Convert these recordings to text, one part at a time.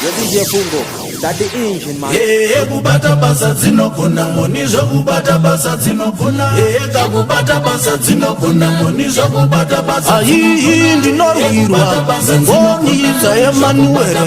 Yo DJ Fungo, start the engine, man. Ehe, kubata basa dzinogona ngoni, zvokubata basa dzinogona. Ehe, kakubata basa dzinogona ngoni, zvokubata basa. Aihi, ndinorwirwa ngoni dzaEmanuere.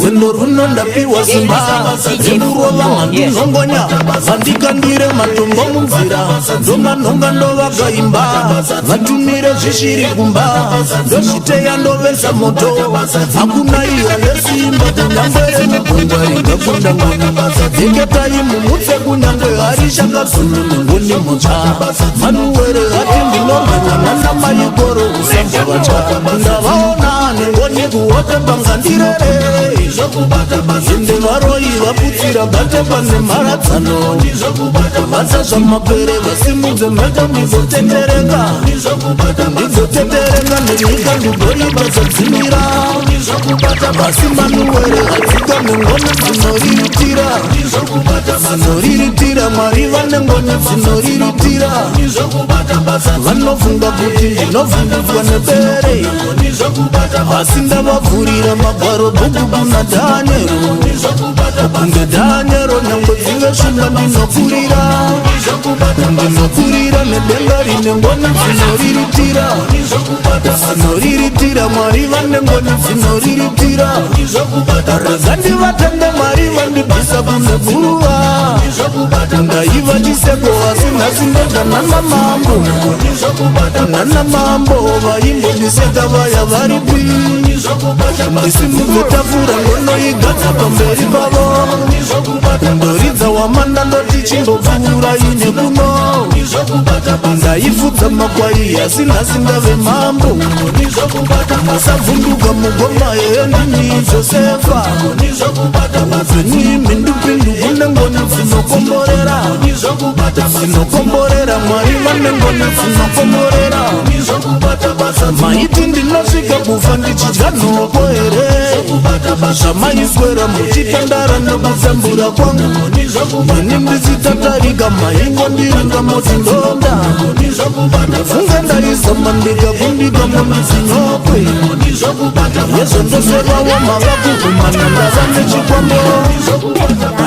Rwendo runo ndapiwa simba rekurova mandinhongonya. Vandikandire matombo munzira, ndomanhonga ndovakaimba. Vatumire zvishiri kumba, ndozviteya ndovesa moto. Hakuna iyo nesimba kunyangwe remugungwa ringakunda ngoni. Dzeketai mumutse kunyangwe hari shakazununu ngoni mutsva. Manuwere ati ndinorwirwa nana maikoro, usambova. Ndavaona nengoni kuhope pangandirere. Ende varoi vaputsira bate pane mharadzano, vatsa zvamapere vasimudze mheta. Ndizotendereka, ndizotendereka nenyika, ndigoibasadzimira. Asi Manuwere adzika nengoni dzinoriritira, dzinoriritira. Mwari vane ngoni dzinoriritira. Vanofunga kuti ndinovhundutswa nebere, asi ndavavhurira magwaro, bhuku kuna Dhaniero. Kunge Dhaniero, nyangwe dzive shumba, ndinokurira, ndinokurira. Nedenga rine ngoni dzinoriritira, dzinoriritira. Mwari vane ngoni dzinoriritira. Rega ndivatende Mwari vandibvisa kune guruva. Ndaiva chiseko, asi nhasi ndoda nana mambo, nana mambo. Vaimbondiseka vaya varipi? Ndisimudze tafura, ndonoigadza pamberi pavo, ndoridza hwamanda, ndoti chimbopfuura ine kuno. Ndaifudza makwai, asi nhasi ndave mambo. Musavhunduka mugoma, yeye ndini Josefa. Upenyu mhindupindu, kune ngoni dzinokomborera, dzinokomborera. Mwari vane ngoni dzinokomborera. Maiti ndinosvika kufa ndichidya nhoko here? Zvamaiswera muchitandara nekutambura kwangu, ini ndichitatarika, maingondiringa moti ndonda. Ndafunga ndaizama ndikakundika mundisinyokwe yezvondosevawo mava kugumana ndava nechikwambo.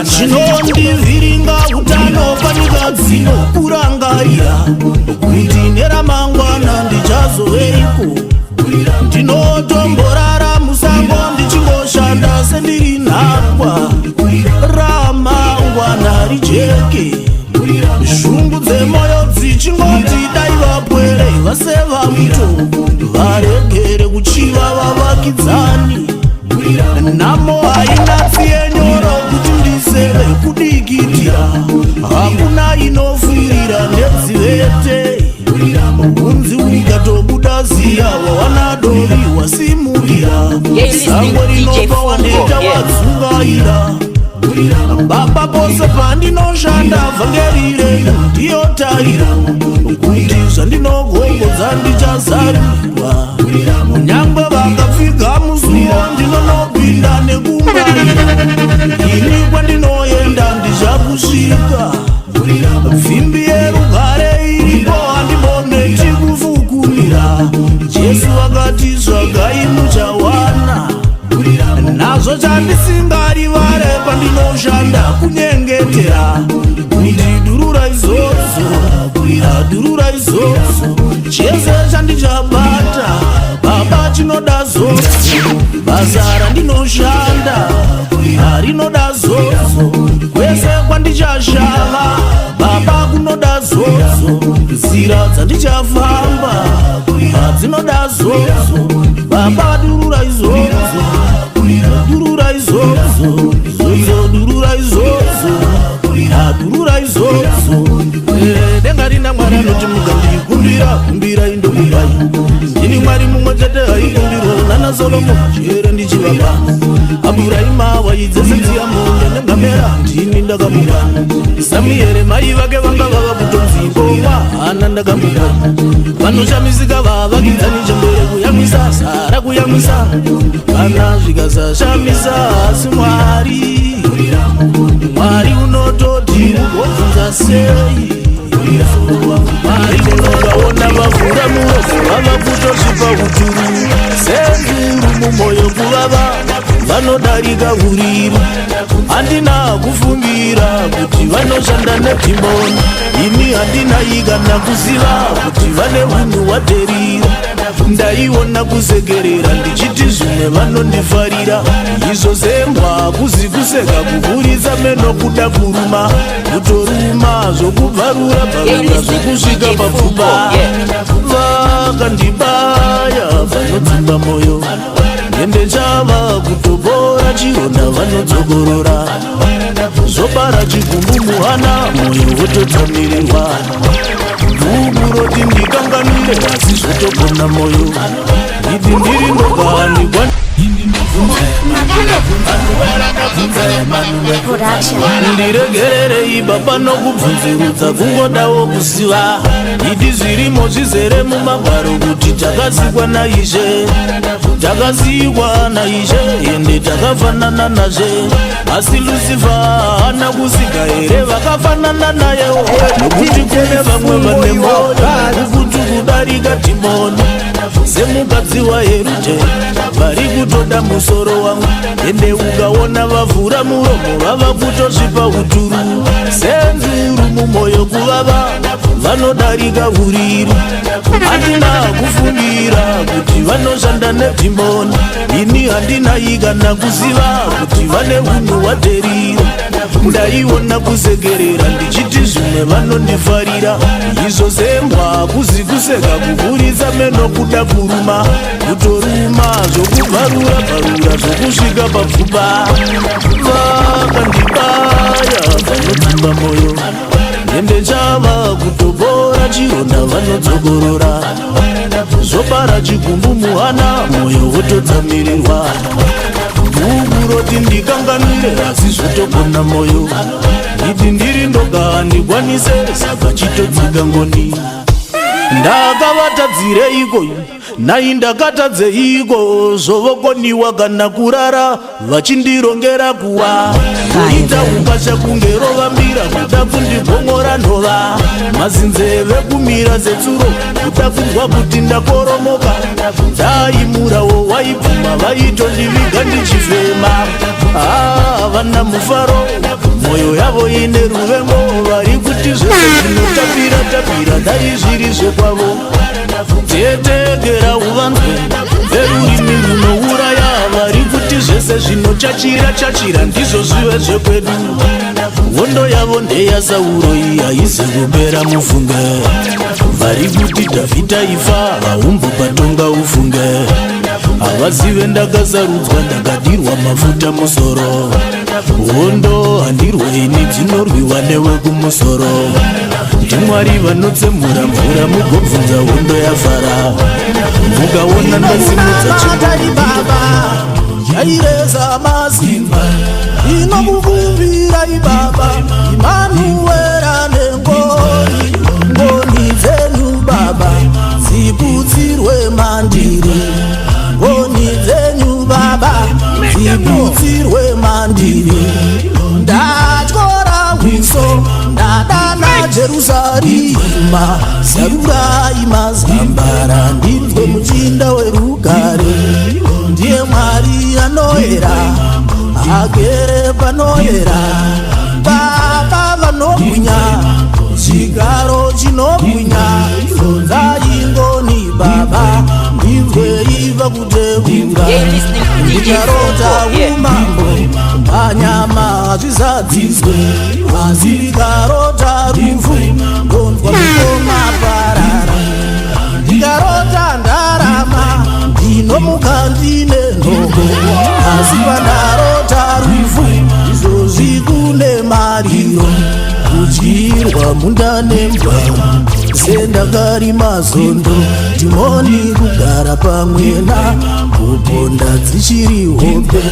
Chinondivhiringa utano panyika dzino kurangarira kuti neramangwana ndichazoveiko. Ndinotomborara musango ndichingoshanda sendiri nhapwa, ramangwana rijeke. Shungu dzemoyo dzichingoti dai vapwere vaseva muto, varegere kuchiva vavakidzani. Nhamo haina tsiye nyoro kuti ndiseve kudikitira. Hakuna inofurira nedzivete. Unzi ukatobuda ziya wawana dovi wasimukira. Yeah, you listening Sango to DJ rinopa Fungo, waneta wadzungaira. Baba, pose pandinoshanda, vhangeri renyu ndiyo tariro, kuti zvandinogombodza ndichazarirwa. Nyangwe vakapfiga musuwo, ndinonopinda nekungwarira. Ini kwandinoenda ndichakusvika. Pfimbi yerugare iripo, handibone chikufukunira. Jesu akati tsvagai muchawana. Nazvo chandisingarivare pandinoshanda kunyengetera kuti durura izodzo, durura izodzo. Chese chandichabata, Baba, chinoda zodzo. Basa randinoshanda rinoda zodzo. Kwese kwandichashava, Baba, kunoda zodzo. Nzira dzandichafamba dzinoda zodzo. Baba, durura izodzo, durura izodzo, zodzo, durura izodzo, durura izodzo. Denga rina Mwari anoti mukandikumbira, kumbira indokupai. Ndini Mwari mumwe chete aikumbirwa nana Solomo chere ndichivapa. Abhurahima waidzese dziya mombe nengamera, ndini ndakamupa. Samuere mai vake vanga vava kutonzi hana, ndakamupa. Vanoshamisika vavakidzani, chembere kuyamwisa, Sara kuyamwisa, kana zvikasashamisa. Asi Mwari, Mwari unototi ugobvunza sei? Mwari unovaona vavhura muromo, vava kutosvipa uturu, senzuru mumwoyo kuvava. Vanodarika uriri. Handina kufungira kuti vanoshanda nedhimoni. Ini handina kana kuziva kuti vane unhu hwadherira. Ndaiona kusekerera ndichiti zvimwe vanondifarira. Izvo sembwa kuzi kuseka, kuburitsa meno, kuda kuruma, kutoruma zvokubvarura bvarura zvokusvika papfupa. Vakandibaya vanodzimba moyo, ende chava kutobora chironda. Vanodzokorora zvobara chigumbu muhana, mwoyo wototsamirirwa. Bhuku ndikanganwire, asi zvotogona moyo. Idi ndiri ndoga handigwa. Production. Ndiregererei baba nokubvunzurudza, kungodawo kuziva. Idi zvirimo zvizere mumagwaro kuti takasikwa naIshe, takasikwa naIshe, ende takafanana nazve. Asi Lucifer haana kusika here vakafanana nayewo? Nokuti kune vamwe vane moyo kukutu kudarika dhimoni, semukadzi waHerudhe, vari kutoda musoro wangu. Ende ukaona vavhura muromo, vava kutosvipa uturu senzuru, mumwoyo kuvava. Vanodarika uriri. Handina kufungira kuti vanoshanda nedhimoni. Ini handina kana kuziva kuti vane unhu hwadherira. Ndaiona kusekerera ndichiti zvimwe vanondifarira. Izvo sembwa kuzi kuseka, kuburitsa meno, kuda kuruma, kutoruma zvokubvarura bvarura zvokusvika papfupa. Vakandibaya vanodzimba moyo, ende chava kutobora chironda. Vanodzokorora zvobara chigumbu muhana, mwoyo wototsamirirwa. Bhuku roti ndikanganwire, asi zvotogona moyo. Iti ndiri ndoga handikwanise, saka chitodzika ngoni. Ndakavatadzireiko nai? Ndakatadzeiko zvovokoniwa kana kurara vachindirongera kuwa kuita ukasha kunge rovambira, kuda kundigongora nhova, mazinzeve kumira setsuro, kuda kunzwa kuti ndakoromoka? Ndaimurawo waibvuma, vaitondiviga ndichifema. Havana mufaro, mwoyo yavo ine ruvengo. Vari kuti zvese zvinotapira tapira dai zviri zvekwavo. Tetegera uvanzwe verurimi runouraya, vari kuti zvese zvinochachira chachira ndizvo zvive zvekwedu. Hondo yavo ndeyaSauro, iyi haizi kupera mufunge. Vari kuti Dhavhidha ifa, haumbopatonga ufunge. Havazive ndakasarudzwa, ndakadirwa mafuta musoro. Hondo handirwe ini, dzinorwiwa newe kumusoro. NdiMwari vanotsemura mvura, mugobvunza hondo yafara. Mukaona ndasimudza Tari chimbo baba yaireza masimba, inokukumbirai baba Imanuwera nengoni. Ngoni dzenyu baba dzikudzirwe mandiri, ngoni dzenyu baba dzikudzirwe mandiri. Ndatyora uso, ndadana Jerusarema, zarurai mazambara ndinzwe muchinda werugare. Ndiye Mwari anoyera, agere panoyera. Baba vanobwinya, chigaro chinobwinya. Zonzai ngoni baba, ndinzwe iva kuteura. Yeah, listening to DJ Ndicharota Fungo. Yeah. umambo panyama hazvizadziswe, asi ndikarota rufu ndonzwa mukoma parara. Ndikarota ndarama ndinomuka ndine nhoko, asi pandarota rufu izvozvi kune mariro, kudyirwa munda nembwa sendakarima zondo, dhimoni kugara pamwena, kuponda dzichiri hope.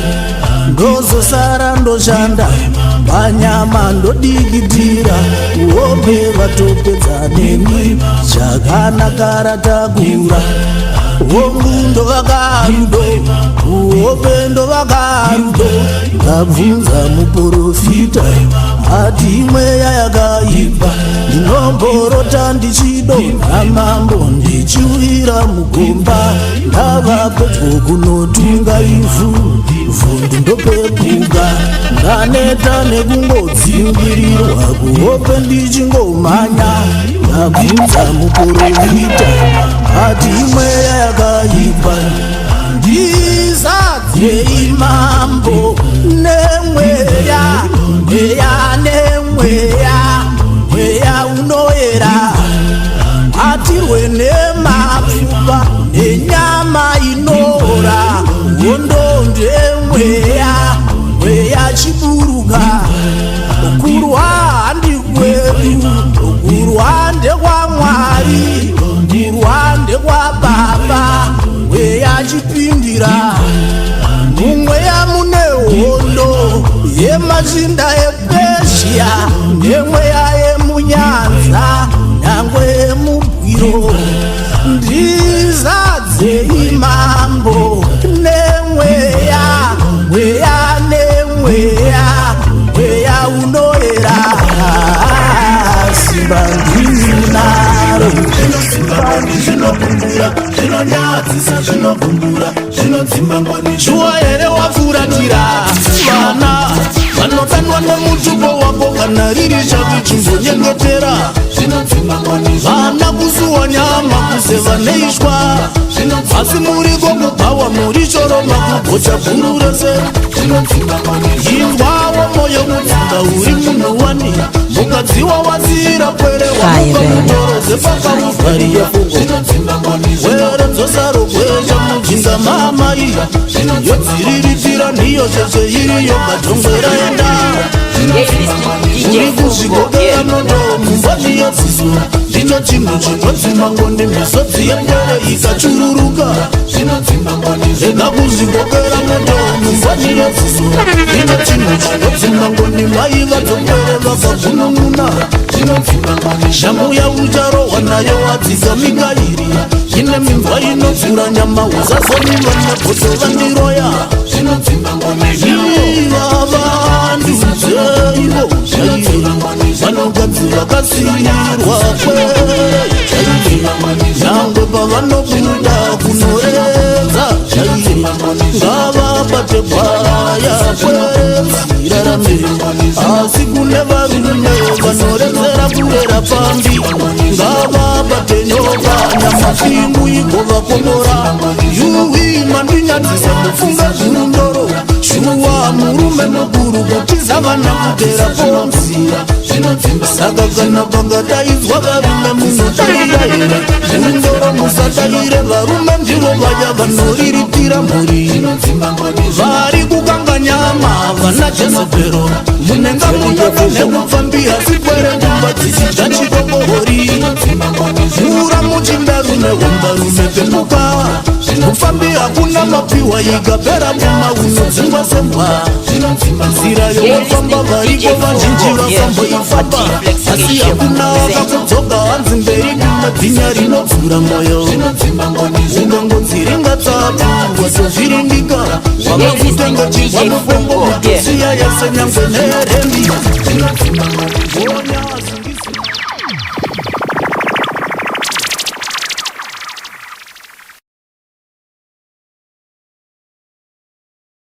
Ndozosara ndoshanda panyama, ndodikitira uhope, vatopedza neni. Chakanaka ratakura hongu, ndovaka rudo uhope, ndovaka rudo. Ndabvunza muprofita, ati mweya yakaipa. Ndinomborota ndichidonha mambo, ndichiwira mugomba, ndava pedyo kunotunga ivhu vhundu. Ndaneta nekungodzingirirwa kuhope ndichingomhanya. Ndabvunza muprofita, ati mweya yakaipa. Ndizadzei Mambo nemweya, mweya, nemweya, mweya unoyera. Atirwe nemapfupa nenyama inora. Hondo ndemweya, mweya chiburuka. Kurwa handikwedu, kurwa ndekwaMwari, kurwa ndekwababa. Mweya chipindira. Mumweya mune hondo yemachinda ePezhia nemweya yemunyanza, nyangwe yemubwiro. Ndizadzei Mambo nemweya, mweya, nemweya, mweya unoyera. Simba ndinaro. Zvinodzimba ngoni, zvinogumbura, zvinonyadzisa, zvinogumbura, zvinodzimba ngoni. Shuwa here wafuratira vana vanodanwa nemutupo wako? Kana riri shavi, chimbonyengetera. Zvinodzimba ngoni. Vana kusuwa nyama, kuseva neishwa, asi muriko kubhawa, muri choroma, kugocha bhuru rese. Zvinodzimba ngoni. Inzwawo moyo mudzinga uri munhu wani mukadziwa wasira kwere wamuka mutoro zepakauvhariya. Zvinodzimba ngoni. Were dzosaro kwesha mujinga mamai yodziriritira nhiyo zveshe iriyo katongwera enda. Uri kuzvikokera noto mumboni yedziso, ndicho chinhu chinodzima ngoni, misodzi yepwere ikachururuka. Zvinodzimba ngoni. Rega kuzvikokera moto mumboni yedziso, ndicho chinhu chinodzima ngoni, mai vadzopwere vakagunun'una. Zvinodzimba ngoni. Shamu yaucharohwa nayo wadzidza Mikairi ine minzwa inodzura nyama, usazoniva nebhoto vandiroya. Zvinodzimba ngoni. Iva vandu dzeivo vanokadzi vakasiyirwa kwere, nyangwe pavanobuda kunoredza, ngavabate gwaya kwerairarame. Asi kune varume vanoredzera kurera pambi, ngavabate nyoka nyamafingu igovakomora. Yuwi, mandinyadzisa kufunga zvirundoro. Shuwa murume mukuru kutiza vana kutera ponzi? Saka kana pakadaidzwa varume, munodaira here? Zvirundoro musadaire. Varume ndivo vaya vanoriritira mhuri, vari kukanga nyama vana Jezebhero. Munenga munoda nekupfambira sikwere ngumba dzichidya chikokohori. Mura muchindarume, hombarume, pepuka. Mufambi hakuna mapiwa, ikapera puma unodzingwa sembwa. Nzira yokufamba variko vazhinji vakamboifamba, asi hakuna akakudzoka. Hanzi mberi kune bhinya rinodzura mwoyo, ungangodziringa tsapu watozviringika, wakakutenga chibwa mupengo, matosiya yese nyangwe nerembi.